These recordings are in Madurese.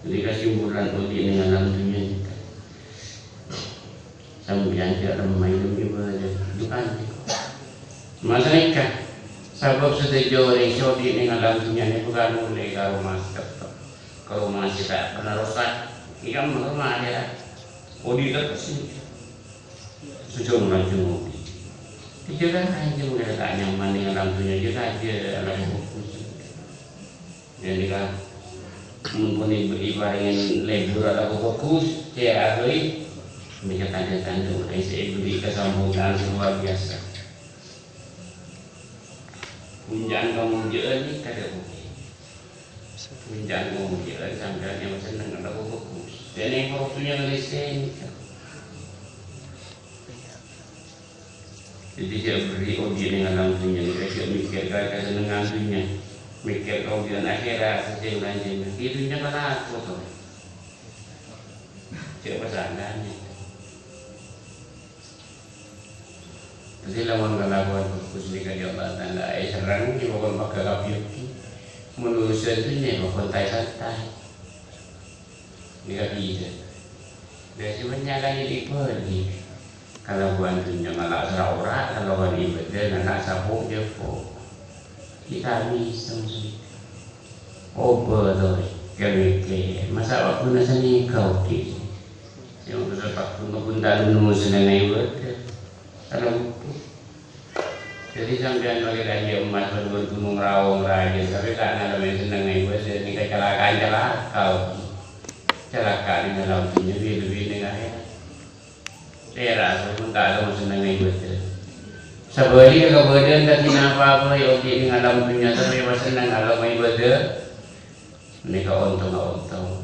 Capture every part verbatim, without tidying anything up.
Jadi, kasimpulan odi' neng alam dunnya nèka, sampèyan jhâ' remma èlem ibadah, bukan? Masalah nèka, sabâb sadhâjâ orèng sè odi' neng alam dunnya nèka bukan molè ka roma sè tettep, ka roma sè ta' pernah rosak, iyâ, roma akhèrat. Odi' terros nèka. Sujung lanjung odi'. Jâgâ rajâ mangkèn ta' nyaman neng alam dunnya, jâgâ rajâ alam fokus. Jadi kan, mon pon èparèngè lebur atau fokus, cè' aghâbây, mènangka tandhâ-tandhâ orèng sè èberri' kasamponan sè luar biasa. Punca'na kamojâ'ân nèka tadâ' bhungkona. Punca'na kamojâ'ân sampèyan èpasenneng atau fokus. Dâ' nèng waktunya ngalèsèn. Jadi, jhâ' berri' odi' neng alam dunnya nèka, jhâ' mèkkèr ka kasennengngan dunnya. Mèkkèr ka odi'ân akhèrat, sè sènglanjhângnga. È dunnya kalako, to. Jhâ' pasangan, ya. Jadi, lamon kalakowan bhâghus nèka, ya Allah Ta'ala, èsèrrang, ya, pokon pegghâ' kabbhi. Mon urusan dunnya, pokon taè-santaè. Nèka bhidhâ. Dhâddhi bânnya' kan èbâli. Kalakowan dunnya ngala' sara ora, kalakowan ibâdâ ngala' sapo-jhâpo. Kita bisa, maksudnya. Obâ torè, kèmèkkè. Masa' waktu na sanèka odi'? Sè maksod waktu na pun ta' lunus nèng ibâdâ. Kalau Jadi, sampèyan makè kanjeng emmas bân ghun ghunong raong rajâ, tapè ta' ngalem sennengnga ibâdâ, nèka calakaan calaka, odi'. Calaka nèng alam dunnya, lebbi-lebbi nèng akhèrat. Tèra', mon ta' ngalem sennengnga ibâdâ. Sabhâligghâ, kabâdâ'ân kadhi napa bhâi odi' nèng alam dunnya, tapè pas senneng alam ibâdâ, nèka ontongnga ontong.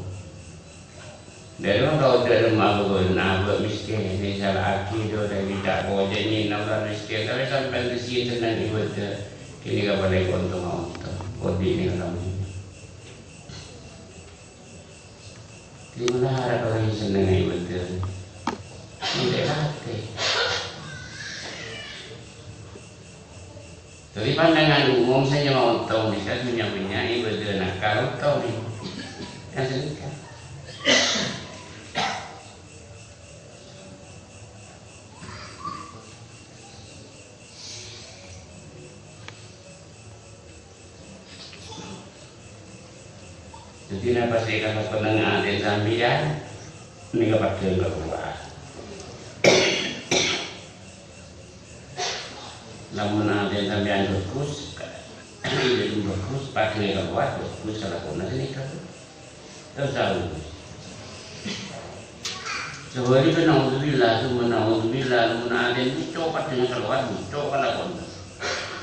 Dhâri mangkèn dhâri mabâ-, nabâ' mèskèn, èsala'aghi dhu dhâri ta' koca'è nyèna orèng mèskèn, tapè sampèyan dhâddhi senneng ibâdâ, kènè' kabâlâi ontong-ontong, odi' nèng alam dunnya. Dimma la arapa orèng senneng ibâdâ? Andi' latè. Dhâddhi, pandangan umum sè nyama ontong nèka, dhunnya bânnya' ibâdâna karo ontong. Kan sanèka. Dhâddhi, napa sè èkalakon neng atèna sampèyan, nèka padhâ kalowar. Lamon atèna sampèyan bhâghus, iyâ bhâghus, padhâ kalowar bhâghus kalakona sanèka. Terros taon. Sabhâligghâ, naudzubillah, summa naudzubillah, lamon atèna buco', padhâna kalowar buco' kalakona.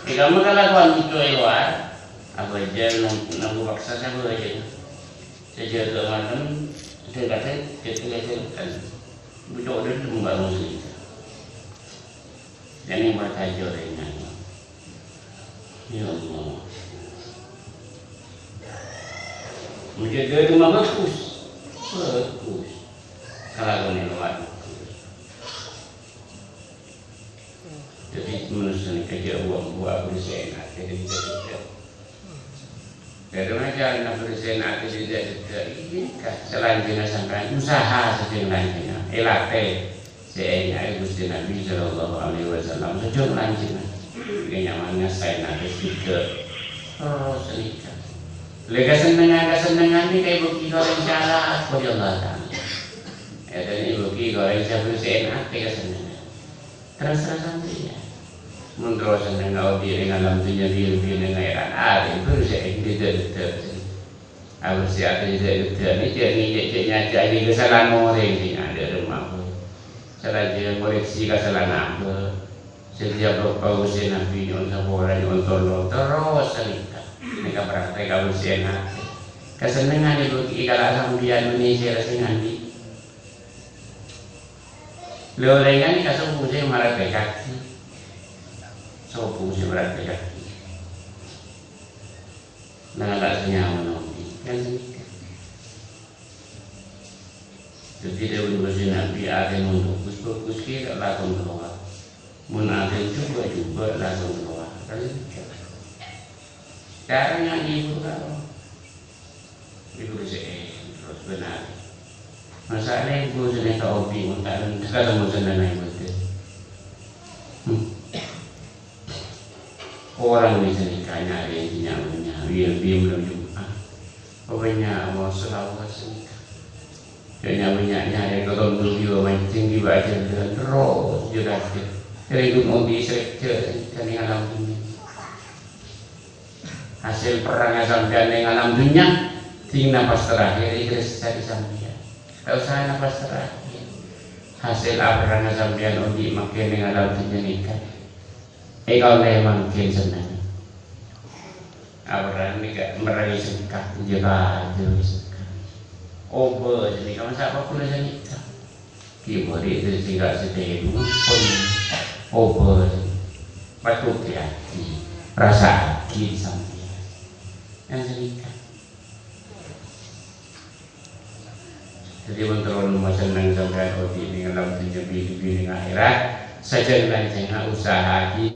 È kamma kalakowan buco' è lowar, abhâjâng nang-, nanggu paksa sabhâjângnga. Sajâgâ malem, dhâng-kadhâng, dhâng-kadhâng, buco' dhâlem bâreng sanèka. Jhâ' nèng parcajâ orèng nyaman. Ya Allah. Menjaga rumah bagus. Bagus. Kalakowan è lowar bagus. Dhâddhi, manossa nèka jhâ' buwa-buwa bersèna, dhâddhi jhâ' Dhâri maca nafsu sè nate sè dhâ-, dhâ-, iyâ, ka-, salanjhângnga sampèyan usaha sè dhing lanjhângnga. Èlatè sè ènya'è Ghustè Nabbhi sallallahu alaihi wasallam. Sè dhung lanjhângnga. Kènyaman ngasaè nate sè dhâ-, terros sanèka. Lè kasennengngan-kasennengngan nèka èbâghi ka orèng sè alako, ya Allah Ta'ala. Èdhâddhi èbâghi ka orèng sè bârâs sè èna'è kasennengngan. Terros-terrosan rèya. Mon terros sennengnga odi' neng alam dunnya bi-, bi neng akhèrat, arè bârâs sè dhâ-, dhâ-, dhâ-. Abârâs sè dhâ-, dhâ-, dhâ-, nèka jhâ' ngèjhâ', jhâ' nyaca, jhâ' salana orèng sè ngadâ' remma. Salajâ ngoreksi kasalana abâ'. Setiap loppa Ghustè Nabbhi nyo'on sapora, nyo'on tolong, terros sanèka. Nèka praktek abârsi'ân atè. Kasennengngan èbâghi'i kala sampèyan mènè sèra sè ngangghi. Lè orèng ngangghi ka sobung sè marattè kakè. Sobung sè marattè kakè. Nala' sè nyaman odi', kan sanèka. Dhâddhi dhâbuna Ghustè Nabbhi, atè mon bhâghus, bhâghus kèra lakon kalowar. Mon atè jhubâ', jhubâ' lakon kalowar. Kan sanèka. Cara ngangghi buru karo. Ibu sè, eh, terros Masa' rèng ghuru sè nèka obi' mon ta' nèka tèmmo sennengnga ibâdâ. Hmm. Orèng sè nèka nyarè nya-bânnya, wi-, wi-, malem Jumat. Bânnya' mon salawat sè nèka. Nya-bânnya' nyarè katon dunia mancèng ghibâ ajhâlân terros jâ-kajâ. Rèng ghun obi' sè nèka nèng alam dhunnya. Hasèl perrang sampèyan nèng alam dhunnya, dhing napas terakhir èkèrè sarè sampèyan. Ta' osa napas terakhir. Hasèl aperrang sampèyan obi' mangkèn nèng alam dhunnya nèka. Èkaollè mangkèn senneng. Aperrang nèka merrangè sengka, jâ-kajâ sengka. Obâ sè nèka masa' apa ghuna sè nèka. Ki bâri' sè singka sè tèmo, pon obâ. Patut èyakèn, rassa'aghi sampèyan. Yang sè nèka. Dhâddhi, mon terro nemmo senneng sampèyan obi' nèng alam dhunnya bi-, bi-, nèng akhèrat, sajân lanjhângnga usaha'aghi